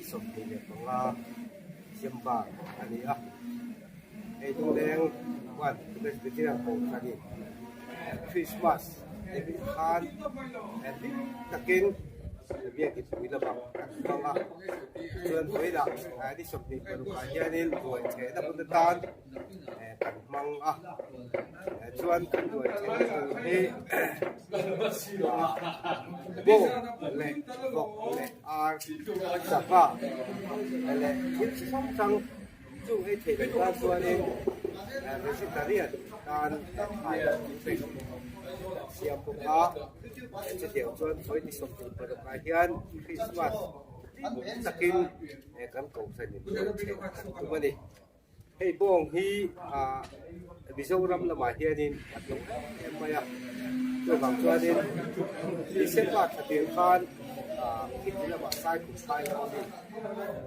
25 December a ni a, hei lungleng chuan Presbyterian Kohhranin Christmas ni khan hlim takin biakin pui lamah an hmang a, tichuan vawiinah ni 26 ah hianin ruai chhehna hun atan kan hmang a chuan kan ruai chhehna tur hi bawng leh vawk leh ar sangha leh thil chi hrang hrang chung ei theih loh tan chuanin vegetarian tan thlai lam tih pek kan siam bawk a chutiang chuan vawi ni 26 ah hian Christmas hlim takin kan kohhranin ruai chheh kan tum a ni. Hei bawng hi ah Mizoram lamah hianin a tlawm em em mai a, chuvang chuanin December thla tir khan ah khiti lamah Saikhum phai lam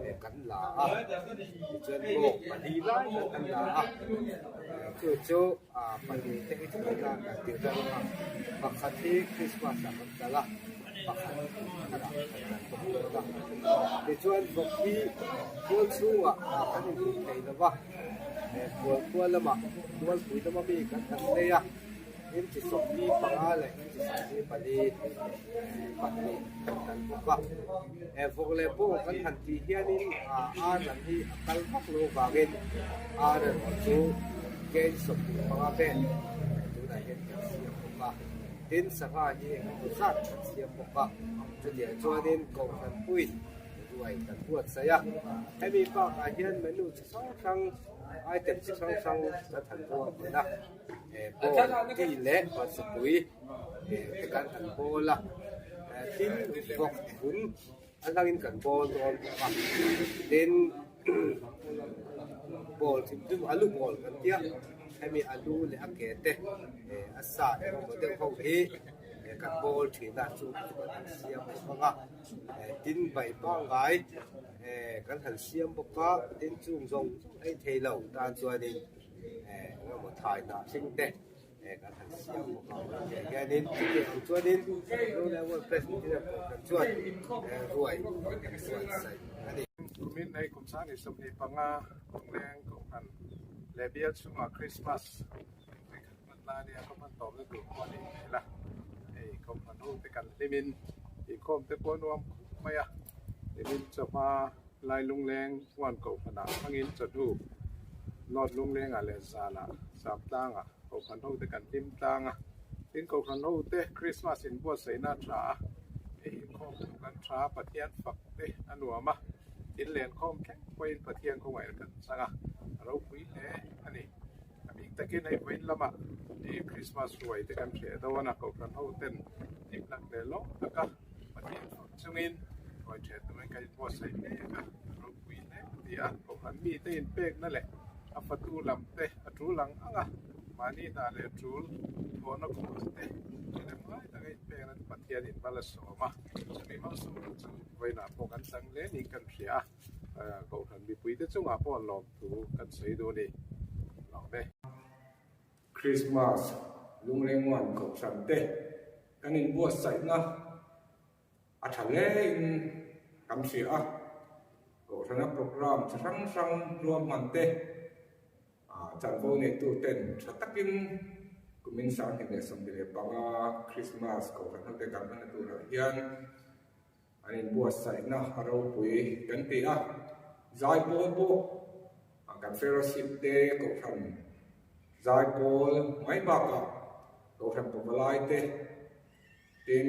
hi kan la a, tichuan bawng pali lai kan han la a, chu chu ah pahnih te hi chu kan la kan tir dawn a, pakhat hi Christmas ah kan kal a. pakhat thlarah kan kan bawk dawn a. Tichuan vawk hi tual chhungah kan inhmuh thei lo va, khual khua lamah tualpui lama mi kan han nei a, inchi 45 leh inchi 44 pahnih kan kal bawk a. Vawk leh bawng kan han tih hianin ar lam hi a kal vak lo vangin ar erawh chu kg 25 vel tunah hian kan siam bawk a. Tin, sangha hi eng emaw zat kan siam bawk a, chutiang chuanin Kohhran puiin ruai kan buatsaih a. Hemi bakah hian menu chi hrang hrang, item chi hrang hrang kan han buat hman a, bawng, ti leh hmarchapui te kan han bawl a. Tin, vawk vun a hlangin kan bawl dawn bawk a. Tin, bawl thim thim alu bawl kan tia hemi alu leh a ke te a sa eng emaw deuh ho hi kan bawl thin a chu chu kan han siam bawk ang a tin bai pangngai kan han siam bawk a tin chung zawng zawng ei thei lo tan chuanin eng emaw thai hnah hring te kan han siam bawk ang tih hianin chutiang ang chuanin Lunglei World Presbyterian Kohhran chuan ruai kan buatsaih a ni. Kumin hei kum 25 Lungleng Kohhran leh bial chhungah Krismas vawikhat hman lai nia ka hman tawpna tur pawh a nih hmel a, hei Kohhran ho te kan hlimin inkhawm te pawh a nuam khawp mai a, hlimin chawhma Lai Lungleng huan Kohhranah hmangin chawhnu North Lunglengah leh Zanah Saptlangah Kohhran hote kan hlim tlang a. Tin, Kohhran hote Krismas inbuatsaihna a tha a, hei inkhawm pawh kan tha a, Pathian fak te a nuam a, tin lenkhawm thleng pawhin Pathian khawngaih kan chang a, a ropui hle a ni. A bik takin hei vawiin lamah i Krismas ruai te kan hreh dawn a, Kohhran hoten hlimlak leh lawm taka Pathian fak chungin ruai ṭheh turin ka inbuatsaih mek a, ropui hle a ti a, Kohhran mite inpekna leh a fatu lam te a ṭul ang ang a, mahni hna leh ṭul thawhna kawngah te ṭhahnem ngai taka inpekna te Pathianin mal a sawm a, chumi malsawmna chu vawiinah pawh kan chang hle niin kan hria a, Kohhran mipuite chungah pawh lawmthu kan sawi duh a ni. Lawm e. Krismas lunglengmuan Kohhran te kan inbuatsaihna a tha hlein kan hria a, Kohhrana programme chi hrang hrang ruahman te chanvo neitu ten tha takin kumin 2025 Krismas Kohhran hote kan hmanna turah hian an inbuatsaihna a ropui kan ti a, zaipawl pawh kan fellowship te Kohhran zaipawl mai bakah Kohhran pavalai te Tin,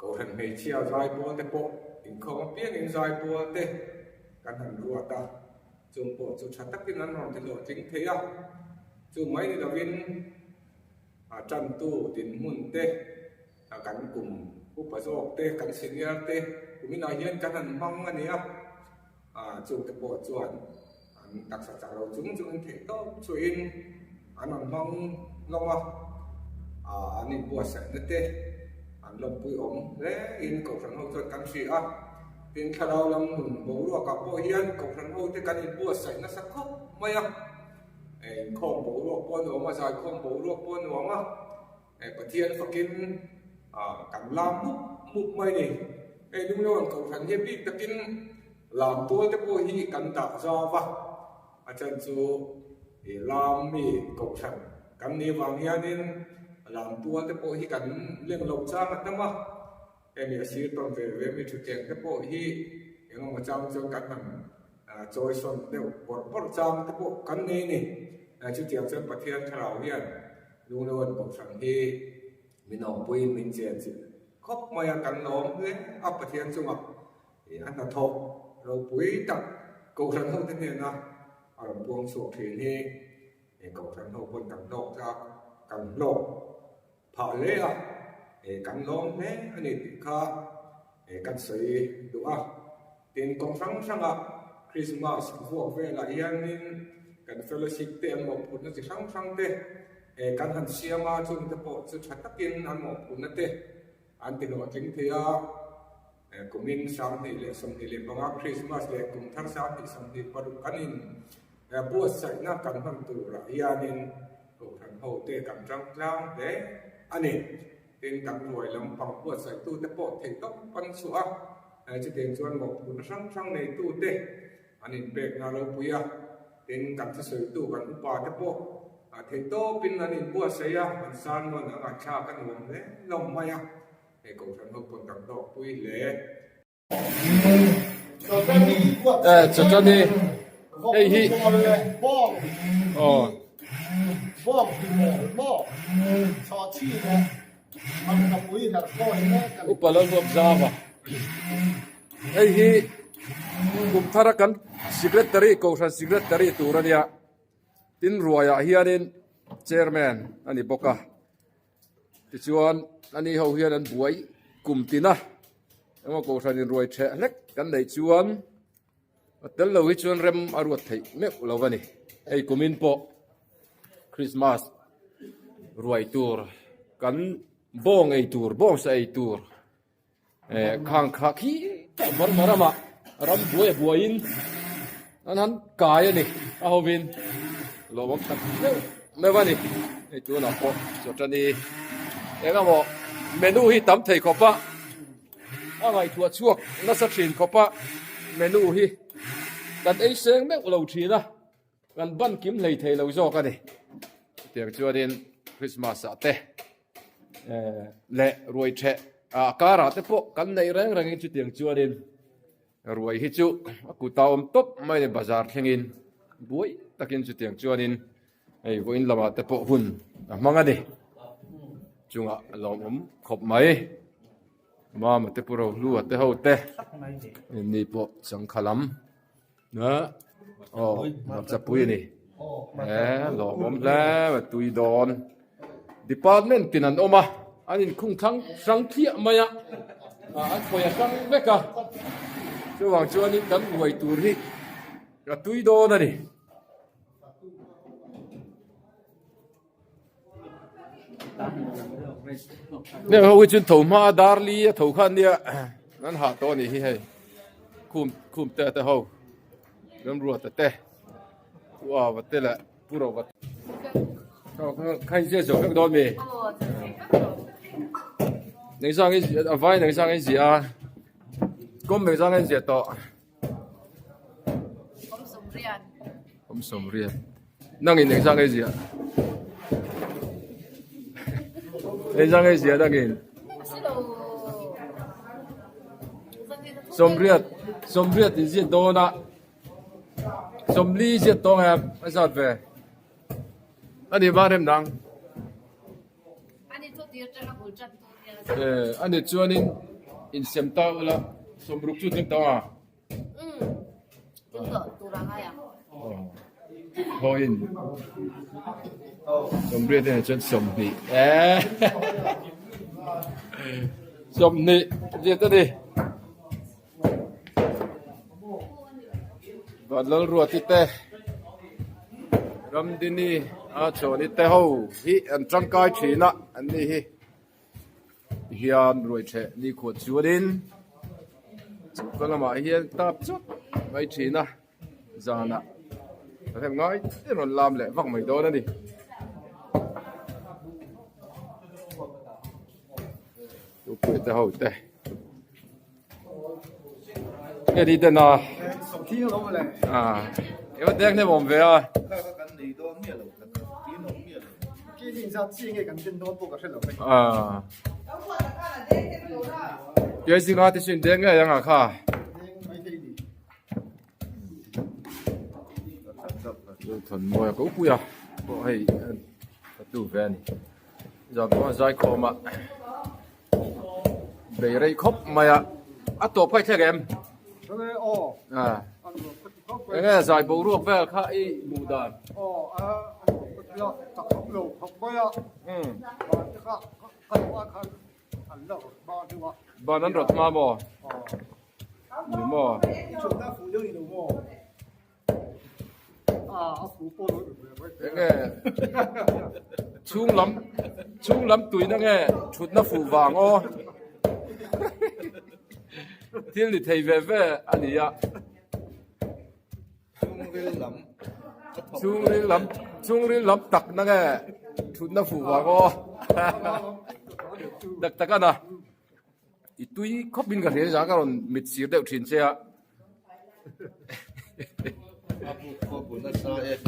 Kohhran hmeichhia zaipawl te pawh inkhawm apiangin zaipawl te kan han ruat a, chung pawh chu tha takin an rawn ti hlawhtling thei a, chu mai ni lovin a tantu dinhmun te kan kum upa zawk te kan senior te kuminah hian kan han hmang a ni a, chungte pawh chuan An taksa chak lo chung chungin theih tawp chuahin an rawn hmang hlawm a, an inbuatsaihna te an lawmpui awm hlein Kohhran ho chuan kan hria a. Tin, thlarau lam nun boruakah pawh hian Kohhran ho te kan inbuatsaih nasa khawp mai a, inkhawm boruak pawh a nuam a, zaikhawm boruak pawh a nuam a, Pathian fakin kan lam mup mup mai a ni. Hei Lunglewan Kohhran hi bik takin lam tual te pawh hi kan dah zau va, a chan chu lam mi Kohhran kan nih vang hianin lam tual te pawh hi kan leng lo chang a tam a. Hemi a sir tawn ve ve mi thutthleng te pawh hi engemaw chang chuan kan han chawi sawn deuh bawrh bawrh chang te pawh kan nei a ni. Chutiang chuan Pathian thlarau hian Lunglewan Kohhran hi min awmpuiin min chen chilh khawp mai a, kan lawm hle a Pathian chungah a hnathawh ropui tak Kohhran hote hnena a rawn puang chhuak thin hi Kohhran ho pawn kan hlawk tlak kan hlawk Phah hle a, kan lawm hle a ni tih kha kan sawi duh a. Tin, kawng hrang hranga Krismas vuak velah hianin kan fellowship te an mawhphurhna chi hrang hrang te kan han siam a, chungte pawh chu tha takin an mawhphurhna te an ti hlawhtling thei a. Kumin 2025 Krismas leh kum thar 2026 kan in buatsaihna kan hman turah hianin Kohhran hote kan tang tlang hle a ni. Tin, kan ruai lampang buatsaihtute pawh theih tawp an chhuah a, chutiang chuan mawhphurhna hrang hrang neitute an inpekna ropui a. Tin, kan thusawitu kan upate pawh theih tawpin an inbuatsaih a, an sermon a ngaihthlak a nuam hle hlawm mai a. Hei Kohhran ho pawn kan hlawkpui hle. Eh, chachani hei hi aw upa lo nuam zava hei hi kum thara kan secretary kohhran secretary tur ania tin ruaiah hianin chairman ani bawk a. Tichuan ani ho hian an buai kum tin a, emaw kohhran in ruai theh hlek kan neih chuan a tel lo hi chuan rem a ruat theih meuh lo a ni. Hei kumin pawh Christmas ruai tur kan bawng ei tur bawng sa ei tur eh khang kha khi Burma ramah ram buai a buaiin an han kai a ni a hovin lawmawm tak meuh meuh a ni hei tunah pawh chawṭani eng emaw menu hi tam thei khawp a a ngaihtuah chhuak nasa thin khawp a menu hi kan ei seng meuh lo thin a kan ban kim hlei thei lo zawk a ni chutiang chuanin Christmas ah te. leh ruai theh ah karah te pawh kan neih reng rengin chutiang chuanin ruai hi chu a kut a awm tawp mai a ni bazar thlengin buai takin chutiang chuanin hei vawiin lamah te pawh hun a hmang a ni chungah a lawmawm khawp mai mama te pu rohlua te ho te ni pawh sangkha lam. Aw hmarchapui a ni e lawmawm hle mai tui dawn department tin an awm a an inkhung thlang hrang thliah mai a an khawi a hrang vek a chuvang chuanin kan buai tur hi a tui dawn a ni. Heng ho hi chuan tho hma a dar li a tho khan nia an hah tawh a nih hi hei khum khum te te ho Remruata te Pu Ava te leh Pu Rova te kha in ziah zawh vek dawn mi Nengzang in a vai nengzang in ziah a kawm nengzang in ziah tawh. Awm sawmriat. Nangin engzah nge ziah? Engzah nge ziah nangin? Sawmriat, sawmriat in ziat dawn a. Sawmli ziat tawng em? A zat ve. Ani va rem nang. Eh, ani chuanin insem ta ula sawmruk chu tling tawng a. Khawiin sawmriat nen chuan 20 eh 20 ziat a ni Vanlalruati te Ramdini a chawni te ho hi an tangkai thin a an ni hi. Tihian ruaitheh nikhua chuanin chhukna lamah hian tap chawt mai thin a, zanah a rem ngai te rawn lam leh vak mai dawn a ni. Tupui te ho te. Nge ni den a? I va deng hnem awm ve a. Piai zinga te chu in deng ngei ang a kha. Thawmhnaw a ko pui a pawh hei a tu ve a ni zan pawh a zai khawm a bei rei khawp mai a a tawp kha i thlek em eng nge zai boruak vel kha i hmuh dan ban an rawt hma maw Ni maw? Enge chhung lam chhung lam tuina nge thutna fuh vang aw thil ni thei ve ve a ni a. Chhungril lam chhungril lam takna nge thutna fuh vang aw tak tak a na. I tui khawp in ka hria zan ka rawn mit sir deuh thin che a.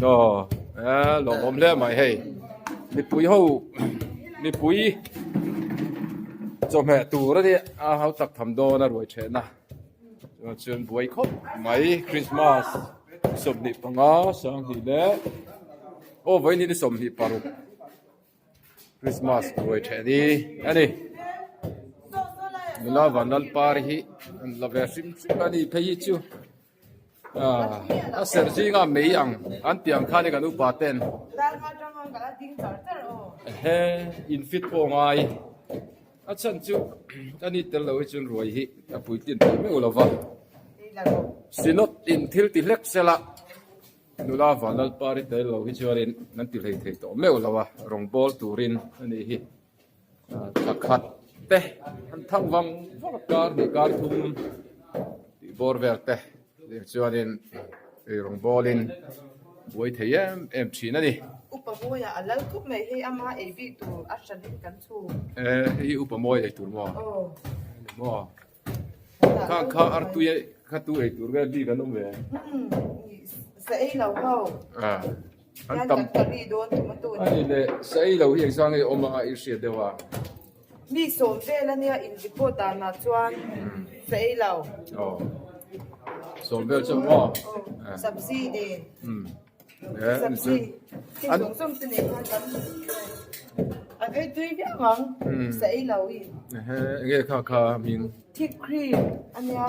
Aw eh lawmawm hle mai hei mipui ho mipui chawhmeh tur a nia a hau tak tham dawn a ruai thehna chuan buai khawp mai Christmas 25 sanghnih leh aw vawiin hi 26. Christmas ruai theh ni a ni. Nula Vanlalpari hi an la ve hrim hrim a ni phei hi chu a serh zinga mei ang an tih ang khan kan upa ten he in fit pawh ngai a chhan chu a ni tel lo hi chuan ruai hi a puitlin thei meuh lo va Synod in thil ti hlek sela. Nula Vanlalpari tel lo hi chuanin an ti hlei thei tawh meuh lo a, rawngbâwl turin a nih hi. Thla khat te an thang vang vang a, kar hnih kar thum tih bawr vel te nih chuanin ei rawngbâwlin buai thei em em thin a ni. Upa Mawia a lal khawp mai hei ama ei bik tur a hranin kan chhung. E, hei hi Upa Mawia ei tur maw? Aw. Ni maw? Kha kha artui kha tu ei tur vel bik an awm ve. Sa ei lo ho. Ah. An tam. Kan ri dawn tomato. Ani le sa ei lo hi engzang nge awm anga i hriat deuh a. Mi sawm vel ania in report danah chuan sa ei lo. Oh. Sawm vel chu maw? Sabzi nen. Sabzi thil zawng zawng te nen khan kan an ei tui viau ang sa ei lo i. Enge kha kha hming? Thick cream ania.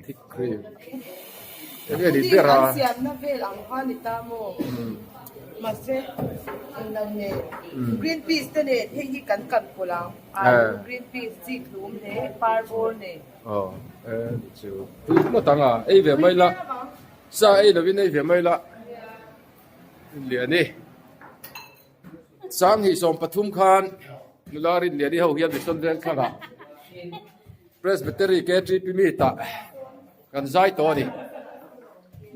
Thick cream. Enge ni ber a? An siamna vel ang kha ni ta maw? Mahse englo nen green peas te nen hei hi kan kan pawlh ang. Alu green peas chi tlum leh parbawr nen. Aw e chu tui ngawt ang a ei ve mai la. Sa ei lovin ei ve mai la Liani Sanghnih 13 khan nula rin Liani ho hian Mission Vengthlang ah Presbytery KTP meet ah kan zai tawh a ni.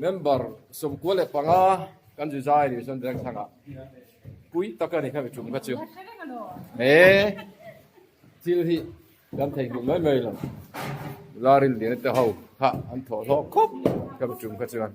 Member 95 kan zu zai a ni Mission Vengthlang ah. Pui tak a ni kha mi tum kha chu. E thil hi Kan theihnghilh mai mai lo. Nula rinlian te ho kha an thawh hlawk khawp ka tum kha chuan.